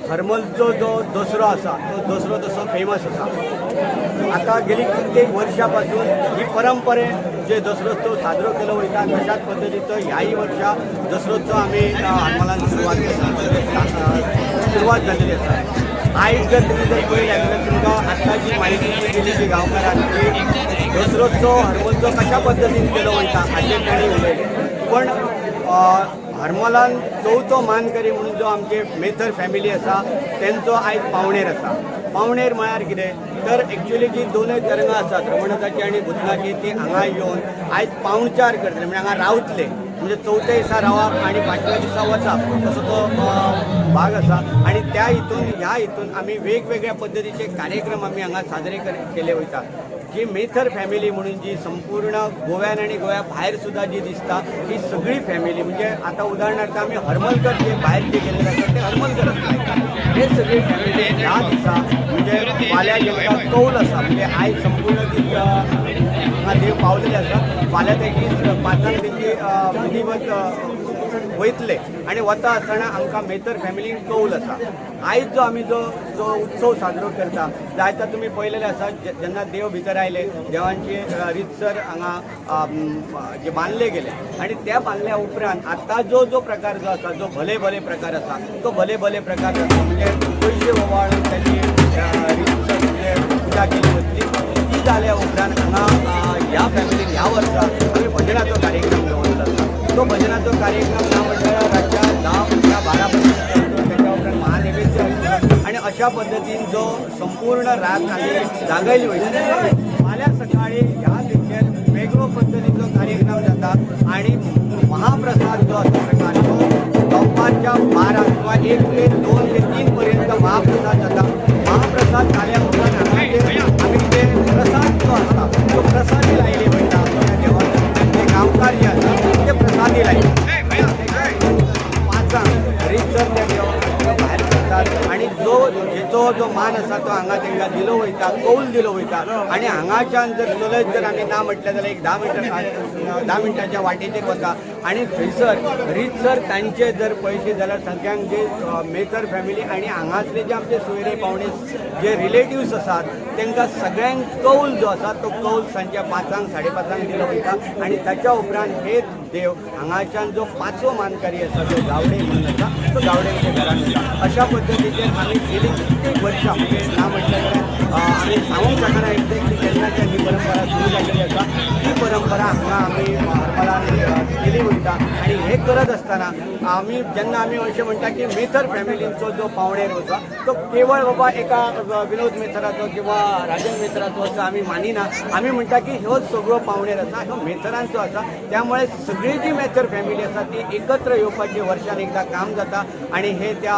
हरमलचो जो दसरो आसा तो दसरो तसो फेमस आसा. आतां गेली कित्येक वर्सां पासून ही परंपरे जे दसरोत्सव साजरो केलो वयता, तशाच पद्दतीचो ह्याय वर्सा दसरोत्सव आमी हरमलान सुरवात जाल्लेली आसा. आयज जर तुमी जर पळयलें जाल्यार तुमकां आत्तां जी म्हायती जी दिली ती गांवकारान की दसरोत्सव हरमलचो कशा पद्दतीन केलो वयता हाचेर तांणी उलयलें. पण हरमलान चवथो मानकरी म्हणून जो आमचे मेथर फॅमिली आसा, तेंचो आयज पावणेर आसा. पावणेर म्हळ्यार कितें तर एक्चुली जी दोनूय तरंगां आसात, रमणनाथाची आनी भूतनाची, ती हांगा येवन आयज पावणचार करतले, म्हणजे हांगा रावतले. म्हणजे चवथ्या दिसा रावप आनी पांचव्या दिसा वचप असो तो भाग आसा. आनी त्या हितून, ह्या हितून आमी वेगवेगळ्या पद्दतीचे कार्यक्रम आमी हांगा साजरे केले वयता. जी मेथर फॅमिली म्हणून जी संपूर्ण गोव्यान आनी गोव्या भायर सुद्दां जी दिसता, ही सगळी फॅमिली, म्हणजे आतां उदाहरणार्थ आमी हरमलकर जे भायर जे गेल्ले आसात ते हरमलकर आसता. हे सगळी फॅमिली ह्या दिसा, म्हणजे फाल्यां जेंका कौल आसा, म्हणजे आयज संपूर्ण ती हांगा देव पावलेले आसा, फाल्यां तेजी 5 तांक तेजी विधिवत वयतले. आनी वता आसतना आमकां मेथर फॅमिलीक कौल आसा. आयज जो आमी जो जो उत्सव साजरो करता, जायता तुमी पळयलेले आसा, जेन्ना देव भितर आयले, देवांचे रितसर हांगा जे बांदले गेले आनी त्या बांदल्या उपरांत आतां जो जो प्रकार जो आसा, जो भले भले प्रकार आसा, तो भले भले प्रकार जाता. म्हणजे पयशे ओवाळून ताची रितसर म्हणजे पुजा केली वतली. ती जाल्या उपरांत हांगा ह्या फॅमिलीन ह्या वर्सा आमी भजनाचो कार्यक्रम दवरलो आसा. तो भजनाचो कार्यक्रम ना म्हटल्यार रातच्या 10, 11, 12 पर्यंत चलतो. त्याच्या उपरांत महानैवेद्य आसता आनी अशा पद्दतीन जो संपूर्ण रात आमी जागयली वयता. फाल्यां सकाळी ह्या दिकेर वेगळो पद्दतीचो कार्यक्रम जाता आनी महाप्रसाद जो आसा प्रकार, तो दनपारच्या 12 किंवा 1 ते 2 ते 3 पर्यंत महाप्रसाद जाता. महाप्रसाद जाल्या उपरांत हांगा आमी ते प्रसाद जो आसा तो प्रसादी लायली वयता. त्या देवाचे जे गांवकार जे आसा ते प्रसादी लायता. 5 तांक रितसर त्या देवाक भायर सरतात आनी जो जेचो जो मान आसा तो हांगा तांकां दिलो वयता, कौल दिलो वयता. आनी हांगाच्यान जर चलत जर आमी ना म्हटलें जाल्यार एक 10 मिनटां, 10 मिनटाच्या वाटेचेर वता आनी थंयसर रितसर तांचे जर पळयशी जाल्यार सगळ्यांक जे मेथर फॅमिली आनी हांगासले जे आमचे सोयरे पावणे जे रिलेटिव्स आसात, तांकां सगळ्यांक कौल जो आसा तो कौल सांजच्या 5 तांक, 5:30 तांक दिलो वयता. आनी ताच्या उपरांत हे देव हांगाच्यान जो पांचवो मानकारी आसा, जो गावडे म्हणून आसा, तो गावड्यांच्या घरान वता. अशा पद्दतीचेर आमी गेली कित्येक वर्सां, म्हणजे ना म्हटलें जाल्यार आमी सांगूंक शकना एक्झॅक्टली केन्नाच्यान ही परंपरा सुरू जाल्ली आसा. ती परंपरा हांगा आमी हरमलान केली वयता. आनी हे करत आसतना आमी जेन्ना आमी अशें म्हणटा की मेथर फॅमिलींचो जो पावणेर आसा तो केवळ बाबा एका विनोद मेथराचो किंवा राजन मेथराचो असो आमी मानिना. आमी म्हणटा की ह्यो सगळो पावणेर आसा ह्यो मेथरांचो आसा. त्यामुळे सगळी जी मेथर फॅमिली आसा ती एकत्र येवपाची वर्षान एकदा काम जाता आनी हे त्या